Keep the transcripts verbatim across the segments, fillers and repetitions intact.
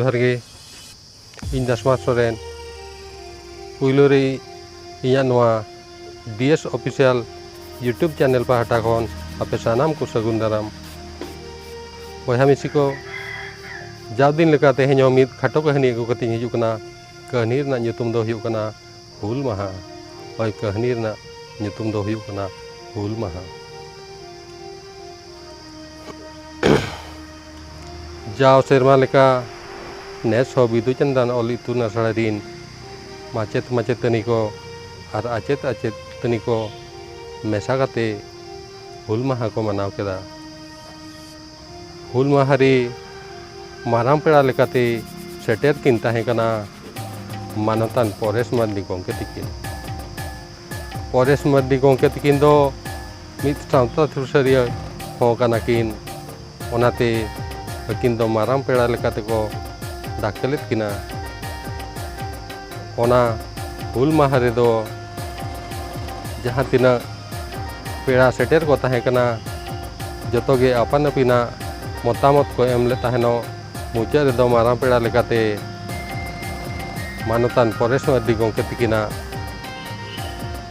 ᱡᱚᱦᱟᱨ ᱜᱮ, ᱤᱧ ᱫᱟᱥᱢᱟ ᱥᱚᱨᱮᱱ᱾ ᱯᱩᱭᱞᱩ ᱨᱮ ᱤᱧᱟᱹᱜ ᱱᱚᱣᱟ D S Official YouTube channel ᱯᱟᱦᱴᱟ ᱠᱷᱚᱱ ᱟᱯᱮ ᱥᱟᱱᱟᱢ ᱠᱚ ᱥᱟᱹᱜᱩᱱ ᱫᱟᱨᱟᱢ᱾ ᱵᱚᱭᱦᱟ ᱢᱤᱥᱤ ᱠᱚ, ᱡᱟᱣ ᱫᱤᱱ ᱞᱮᱠᱟ ᱛᱮᱦᱮᱧ ᱦᱚᱸ ᱢᱤᱫ ᱠᱷᱟᱴᱚ ᱠᱟᱹᱦᱱᱤ ᱟᱹᱜᱩ ᱠᱟᱛᱮᱧ ᱦᱤᱡᱩᱜ ᱠᱟᱱᱟ᱾ ᱠᱟᱹᱦᱱᱤ ᱨᱮᱱᱟᱜ ᱧᱩᱛᱩᱢ ᱫᱚ ᱦᱩᱭᱩᱜ ᱠᱟᱱᱟ ᱦᱩᱞ ᱢᱟᱦᱟ᱾ ᱦᱳᱭ, ᱠᱟᱹᱦᱱᱤ ᱨᱮᱱᱟᱜ ᱧᱩᱛᱩᱢ ᱫᱚ ᱦᱩᱭᱩᱜ ᱠᱟᱱᱟ ᱦᱩᱞ ᱢᱟᱦᱟ᱾ ᱡᱟᱣ ᱥᱮᱨᱢᱟ ᱞᱮᱠᱟ ᱱᱮᱥ ᱦᱚᱸ ᱵᱤᱫᱩ ᱪᱟᱸᱫᱟᱱ ᱚᱞ ᱤᱛᱩᱱ ᱟᱥᱲᱟ ᱨᱤᱱ ᱢᱟᱪᱮᱛ ᱢᱟᱪᱮᱛᱟᱹᱱᱤ ᱠᱚ ᱟᱨ ᱟᱪᱮᱛ ᱟᱪᱮᱛᱟᱹᱱᱤ ᱠᱚ ᱢᱮᱥᱟ ᱠᱟᱛᱮ ᱦᱩᱞ ᱢᱟᱦᱟ ᱠᱚ ᱢᱟᱱᱟᱣ ᱠᱮᱫᱟ᱾ ᱦᱩᱞ ᱢᱟᱦᱟ ᱨᱮ ᱢᱟᱨᱟᱝ ᱯᱮᱲᱟ ᱞᱮᱠᱟᱛᱮ ᱥᱮᱴᱮᱨ ᱠᱤᱱ ᱛᱟᱦᱮᱸ ᱠᱟᱱᱟ ᱢᱟᱱᱚᱛᱟᱱ ᱯᱚᱨᱮᱥ ᱢᱟᱨᱰᱤ ᱜᱚᱢᱠᱮ ᱛᱤᱠᱤᱱ᱾ ᱯᱚᱨᱮᱥ ᱢᱟᱨᱰᱤ ᱜᱚᱢᱠᱮ ᱛᱤᱠᱤᱱ ᱫᱚ ᱢᱤᱫ ᱥᱟᱶᱛᱟ ᱥᱩᱥᱟᱹᱨᱤᱭᱟᱹ ᱦᱚᱸ ᱠᱟᱱᱟ ᱠᱤᱱ᱾ ᱚᱱᱟᱛᱮ ᱟᱹᱠᱤᱱ ᱫᱚ ᱢᱟᱨᱟᱝ ᱯᱮᱲᱟ ᱞᱮᱠᱟ ᱛᱮᱠᱚ ᱫᱟᱠᱷᱮᱞᱮᱫ ᱠᱤᱱᱟ᱾ ᱚᱱᱟ ᱦᱩᱞ ᱢᱟᱦᱟ ᱨᱮᱫᱚ ᱡᱟᱦᱟᱸ ᱛᱤᱱᱟᱹᱜ ᱯᱮᱲᱟ ᱥᱮᱴᱮᱨ ᱠᱚ ᱛᱟᱦᱮᱸ ᱠᱟᱱᱟ, ᱡᱚᱛᱚ ᱜᱮ ᱟᱯᱟᱱ ᱟᱹᱯᱤᱱᱟᱜ ᱢᱚᱛᱟᱢᱚᱛ ᱠᱚ ᱮᱢ ᱞᱮᱫ ᱛᱟᱦᱮᱱᱚᱜ᱾ ᱢᱩᱪᱟᱹᱫ ᱨᱮᱫᱚ ᱢᱟᱨᱟᱝ ᱯᱮᱲᱟ ᱞᱮᱠᱟᱛᱮ ᱢᱟᱱᱚᱛᱟᱱ ᱯᱚᱨᱮᱥ ᱢᱟᱨᱰᱤ ᱜᱚᱢᱠᱮ ᱛᱤᱠᱤᱱᱟᱜ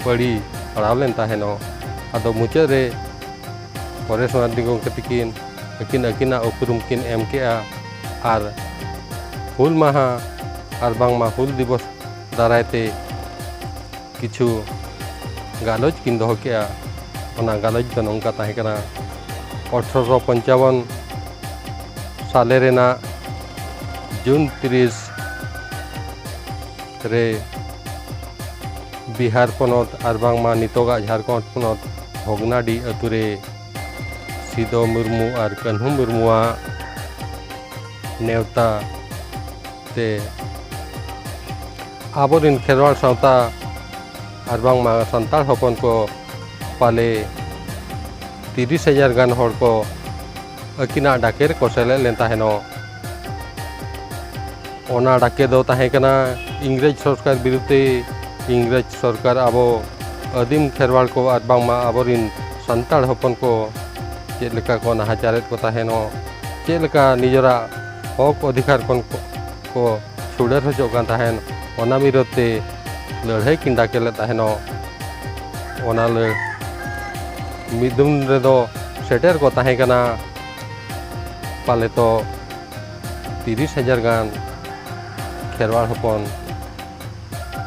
ᱯᱟᱹᱲᱤ ᱯᱟᱲᱟᱣ ᱞᱮᱱ ᱛᱟᱦᱮᱱᱚᱜ᱾ ᱟᱫᱚ ᱢᱩᱪᱟᱹᱫ ᱨᱮ ᱯᱚᱨᱮᱥ ᱢᱟᱨᱰᱤ ᱜᱚᱢᱠᱮ ᱛᱤᱠᱤᱱ ᱟᱹᱠᱤᱱ ᱟᱹᱠᱤᱱᱟᱜ ᱩᱯᱨᱩᱢ ᱠᱤᱱ ᱮᱢ ᱠᱮᱜᱼᱟ ᱟᱨ ᱦᱩᱞ ᱢᱟᱦᱟ ᱟᱨ ᱵᱟᱝᱢᱟ ᱦᱩᱞ ᱫᱤᱵᱚᱥ ᱫᱟᱨᱟᱭ ᱛᱮ ᱠᱤᱪᱷᱩ ᱜᱟᱞᱚᱪ ᱠᱤᱱ ᱫᱚᱦᱚ ᱠᱮᱜᱼᱟ᱾ ᱚᱱᱟ ᱜᱟᱞᱚᱪ ᱫᱚ ᱱᱚᱝᱠᱟ ᱛᱟᱦᱮᱸ ᱠᱟᱱᱟ, ᱟᱴᱷᱨᱚᱥᱚ ᱯᱚᱧᱪᱟᱵᱚᱱ ᱥᱟᱞᱮ ᱨᱮᱱᱟᱜ ᱡᱩᱱ ᱛᱤᱨᱤᱥ ᱨᱮ ᱵᱤᱦᱟᱨ ᱯᱚᱱᱚᱛ ᱟᱨ ᱵᱟᱝᱢᱟ ᱱᱤᱛᱚᱜᱟᱜ ᱡᱷᱟᱲᱠᱷᱚᱸᱰ ᱯᱚᱱᱚᱛ ᱵᱷᱚᱜᱽᱱᱟᱰᱤ ᱟᱹᱛᱩ ᱨᱮ ᱥᱤᱫᱚ ᱢᱩᱨᱢᱩ ᱟᱨ ᱠᱟᱹᱱᱦᱩ ᱢᱩᱨᱢᱩᱣᱟᱜ ᱱᱮᱣᱛᱟ ᱛᱮ ᱟᱵᱚᱨᱮᱱ ᱠᱷᱮᱨᱣᱟᱲ ᱥᱟᱶᱛᱟ ᱟᱨ ᱵᱟᱝᱢᱟ ᱥᱟᱱᱛᱟᱲ ᱦᱚᱯᱚᱱ ᱠᱚ ᱯᱟᱞᱮ ᱛᱤᱨᱤᱥ ᱦᱟᱡᱟᱨ ᱜᱟᱱ ᱦᱚᱲ ᱠᱚ ᱟᱹᱠᱤᱱᱟᱜ ᱰᱟᱠᱮ ᱨᱮᱠᱚ ᱥᱮᱞᱮᱫ ᱞᱮᱱ ᱛᱟᱦᱮᱱᱚᱜ᱾ ᱚᱱᱟ ᱰᱟᱠᱮ ᱫᱚ ᱛᱟᱦᱮᱸ ᱠᱟᱱᱟ ᱤᱝᱨᱮᱡᱽ ᱥᱚᱨᱠᱟᱨ ᱵᱤᱨᱩᱫᱷ ᱛᱮ᱾ ᱤᱝᱨᱮᱡᱽ ᱥᱚᱨᱠᱟᱨ ᱟᱵᱚ ᱟᱹᱫᱤᱢ ᱠᱷᱮᱨᱣᱟᱲ ᱠᱚ ᱟᱨ ᱵᱟᱝᱢᱟ ᱟᱵᱚᱨᱮᱱ ᱥᱟᱱᱛᱟᱲ ᱦᱚᱯᱚᱱ ᱠᱚ ᱪᱮᱫ ᱞᱮᱠᱟ ᱠᱚ ᱱᱟᱦᱟᱪᱟᱨᱮᱫ ᱠᱚ ᱛᱟᱦᱮᱱᱚᱜ, ᱪᱮᱫ ᱞᱮᱠᱟ ᱱᱤᱡᱮᱨᱟᱜ ᱦᱚᱠ ᱚᱫᱷᱤᱠᱟᱨ ᱠᱷᱚᱱ ᱠᱚ, ᱠᱚ ᱪᱷᱩᱰᱟᱹᱨ ᱦᱚᱪᱚᱜ ᱠᱟᱱ ᱛᱟᱦᱮᱸᱫ, ᱚᱱᱟ ᱵᱤᱨᱳᱫᱷ ᱛᱮ ᱞᱟᱹᱲᱦᱟᱹᱭ ᱠᱤᱱ ᱰᱟᱠᱮ ᱞᱮᱫ ᱛᱟᱦᱮᱱᱚᱜ᱾ ᱚᱱᱟ ᱞᱟᱹᱲ-, ᱢᱤᱫᱩᱱ ᱨᱮᱫᱚ ᱥᱮᱴᱮᱨ ᱠᱚ ᱛᱟᱦᱮᱸ ᱠᱟᱱᱟ ᱯᱟᱞᱮ ᱛᱚ ᱛᱤᱨᱤᱥ ᱦᱟᱡᱟᱨ ᱜᱟᱱ ᱠᱷᱮᱨᱣᱟᱲ ᱦᱚᱯᱚᱱ,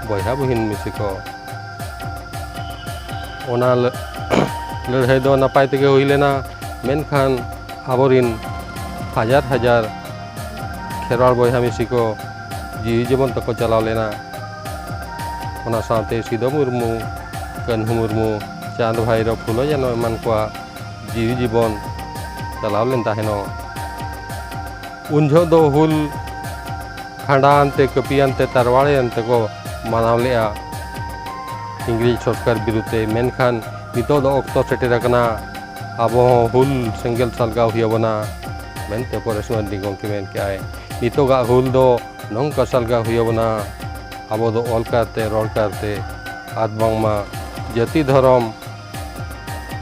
ᱵᱚᱭᱦᱟ ᱵᱩᱦᱤᱱ ᱢᱤᱥᱤ ᱠᱚ᱾ ᱚᱱᱟ ᱞᱟᱹ-, ᱞᱟᱹᱲᱦᱟᱹᱭ ᱫᱚ ᱱᱟᱯᱟᱭ ᱛᱮᱜᱮ ᱦᱩᱭ ᱞᱮᱱᱟ, ᱢᱮᱱᱠᱷᱟᱱ ᱟᱵᱚᱨᱤᱱ ᱦᱟᱡᱟᱨ ᱦᱟᱡᱟᱨ ᱠᱷᱮᱨᱣᱟᱲ ᱵᱚᱭᱦᱟ ᱢᱤᱥᱤ ᱠᱚ ᱡᱤᱣᱤ ᱡᱤᱵᱚᱱ ᱛᱟᱠᱚ ᱪᱟᱞᱟᱣ ᱞᱮᱱᱟ᱾ ᱚᱱᱟ ᱥᱟᱶᱛᱮ ᱥᱤᱫᱚ ᱢᱩᱨᱢᱩ, ᱠᱟᱹᱱᱦᱩ ᱢᱩᱨᱢᱩ, ᱪᱟᱸᱫᱽ ᱵᱷᱟᱭᱨᱚ, ᱯᱷᱩᱞᱳ ᱡᱷᱟᱱᱚ ᱮᱢᱟᱱ ᱠᱚᱣᱟᱜ ᱡᱤᱣᱤ ᱡᱤᱵᱚᱱ ᱪᱟᱞᱟᱣ ᱞᱮᱱ ᱛᱟᱦᱮᱱᱚᱜ᱾ ᱩᱱ ᱡᱚᱦᱚᱜ ᱫᱚ ᱦᱩᱞ ᱠᱷᱟᱸᱰᱟ ᱟᱱᱛᱮ, ᱠᱟᱹᱯᱤ ᱟᱱᱛᱮ, ᱛᱟᱨᱣᱟᱲᱮ ᱟᱱᱛᱮ ᱠᱚ ᱢᱟᱱᱟᱣ ᱞᱮᱜᱼᱟ ᱤᱝᱨᱮᱡᱽ ᱥᱚᱨᱠᱟᱨ ᱵᱤᱨᱩᱫᱷ ᱛᱮ᱾ ᱢᱮᱱᱠᱷᱟᱱ ᱱᱤᱛᱚᱜ ᱫᱚ ᱚᱠᱛᱚ ᱥᱮᱴᱮᱨ ᱟᱠᱟᱱᱟ, ᱟᱵᱚ ᱦᱚᱸ ᱦᱩᱞ ᱥᱮᱸᱜᱮᱞ ᱥᱟᱞᱜᱟᱣ ᱦᱩᱭ ᱟᱵᱚᱱᱟ ᱢᱮᱱᱛᱮ ᱯᱚᱨᱮᱥ ᱢᱟᱹᱨᱰᱤ ᱜᱚᱢᱠᱮ ᱢᱮᱱ ᱠᱮᱜᱼᱟᱭ, ᱱᱤᱛᱚᱜᱟᱜ ᱦᱩᱞ ᱫᱚ ᱱᱚᱝᱠᱟ ᱥᱟᱞᱜᱟᱣ ᱦᱩᱭ ᱟᱵᱚᱱᱟ, ᱟᱵᱚ ᱫᱚ ᱚᱞ ᱠᱟᱨᱛᱮ, ᱨᱚᱲ ᱠᱟᱨᱛᱮ, ᱟᱨ ᱵᱟᱝᱢᱟ ᱡᱟᱹᱛᱤ ᱫᱷᱚᱨᱚᱢ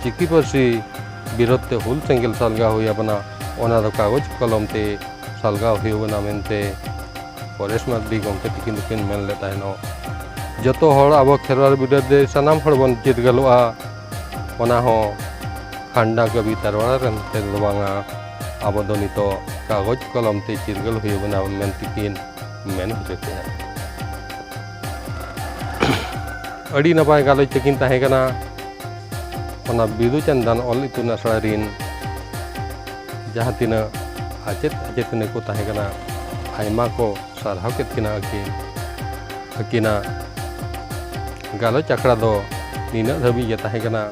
ᱪᱤᱠᱤ ᱯᱟᱹᱨᱥᱤ ᱵᱤᱨᱳᱫᱷ ᱛᱮ ᱦᱩᱞ ᱥᱮᱸᱜᱮᱞ ᱥᱟᱞᱜᱟᱣ ᱦᱩᱭ ᱟᱵᱚᱱᱟ, ᱚᱱᱟ ᱫᱚ ᱠᱟᱜᱚᱡᱽ ᱠᱚᱞᱚᱢ ᱛᱮ ᱥᱟᱞᱜᱟᱣ ᱦᱩᱭ ᱟᱵᱚᱱᱟ ᱢᱮᱱᱛᱮ ᱯᱚᱨᱮᱥ ᱢᱟᱹᱨᱰᱤ ᱜᱚᱢᱠᱮ ᱛᱤᱠᱤᱱ ᱫᱚᱠᱤᱱ ᱢᱮᱱ ᱞᱮᱫ ᱛᱟᱦᱮᱱᱚᱜ᱾ ᱡᱚᱛᱚ ᱦᱚᱲ ᱟᱵᱚ ᱠᱷᱮᱨᱣᱟᱲ ᱵᱤᱨᱳᱫᱷ ᱨᱮ ᱥᱟᱱᱟᱢ ᱦᱚᱲ ᱵᱚᱱ ᱪᱤᱨᱜᱟᱹᱞᱚᱜᱼᱟ, ᱚᱱᱟ ᱦᱚᱸ ᱠᱷᱟᱱᱰᱟ ᱠᱟᱹᱯᱤ ᱛᱟᱨᱣᱟᱲᱟ ᱨᱮᱱ ᱛᱮ ᱫᱚ ᱵᱟᱝᱟ, ᱟᱵᱚ ᱫᱚ ᱱᱤᱛᱚᱜ ᱠᱟᱜᱚᱡᱽ ᱠᱚᱞᱚᱢ ᱛᱮ ᱪᱤᱨᱜᱟᱹᱞ ᱦᱩᱭ ᱟᱵᱚᱱᱟ ᱢᱮᱱᱛᱮᱠᱤᱱ ᱢᱮᱱ ᱦᱚᱪᱚ ᱠᱮᱫᱟ᱾ ᱟᱹᱰᱤ ᱱᱟᱯᱟᱭ ᱜᱟᱞᱚᱪ ᱛᱟᱹᱠᱤᱱ ᱛᱟᱦᱮᱸ ᱠᱟᱱᱟ᱾ ᱚᱱᱟ ᱵᱤᱫᱩ ᱪᱟᱸᱫᱟᱱ ᱚᱞ ᱤᱛᱩᱱ ᱟᱥᱲᱟ ᱨᱤᱱ ᱡᱟᱦᱟᱸ ᱛᱤᱱᱟᱹᱜ ᱟᱪᱮᱫ ᱟᱪᱮᱛᱟᱹᱱᱤ ᱠᱚ ᱛᱟᱦᱮᱸ ᱠᱟᱱᱟ, ᱟᱭᱢᱟ ᱠᱚ ᱥᱟᱨᱦᱟᱣ ᱠᱮᱫ ᱠᱤᱱᱟ ᱟᱹᱠᱤᱱ᱾ ᱟᱹᱠᱤᱱᱟᱜ ᱜᱟᱞᱚᱪ ᱟᱠᱷᱲᱟ ᱫᱚ ᱱᱤᱱᱟᱹᱜ ᱫᱷᱟᱹᱵᱤᱡ ᱜᱮ ᱛᱟᱦᱮᱸ ᱠᱟᱱᱟ᱾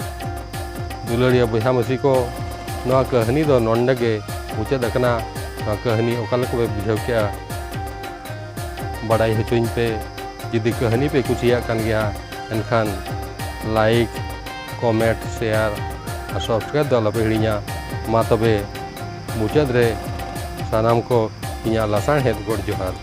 ᱫᱩᱞᱟᱹᱲᱤᱭᱟᱹ ᱵᱚᱭᱦᱟ ᱢᱟᱹᱥᱤ ᱠᱚ, ᱱᱚᱣᱟ ᱠᱟᱹᱦᱱᱤ ᱫᱚ ᱱᱚᱰᱮ ᱜᱮ ᱢᱩᱪᱟᱹᱫ ᱟᱠᱟᱱᱟ᱾ ᱱᱚᱣᱟ ᱠᱟᱹᱦᱱᱤ ᱚᱠᱟ ᱞᱮᱠᱟ ᱯᱮ ᱵᱩᱡᱷᱟᱹᱣ ᱠᱮᱜᱼᱟ? ᱵᱟᱰᱟᱭ ᱦᱚᱪᱚᱧ ᱯᱮ᱾ ᱡᱩᱫᱤ ᱠᱟᱹᱦᱱᱤ ᱯᱮ ᱠᱩᱥᱤᱭᱟᱜ ᱠᱟᱱ ᱜᱮᱭᱟ, ᱮᱱᱠᱷᱟᱱ like, comment, share ᱟᱨ subscribe ᱫᱚ ᱟᱞᱚᱯᱮ ᱦᱤᱲᱤᱧᱟ᱾ ᱢᱟ ᱛᱚᱵᱮ, ᱢᱩᱪᱟᱹᱫ ᱨᱮ ᱥᱟᱱᱟᱢ ᱠᱚ ᱤᱧᱟᱹᱜ ᱞᱟᱥᱟᱬᱦᱮᱫ ᱜᱚᱰ ᱡᱚᱦᱟᱨ᱾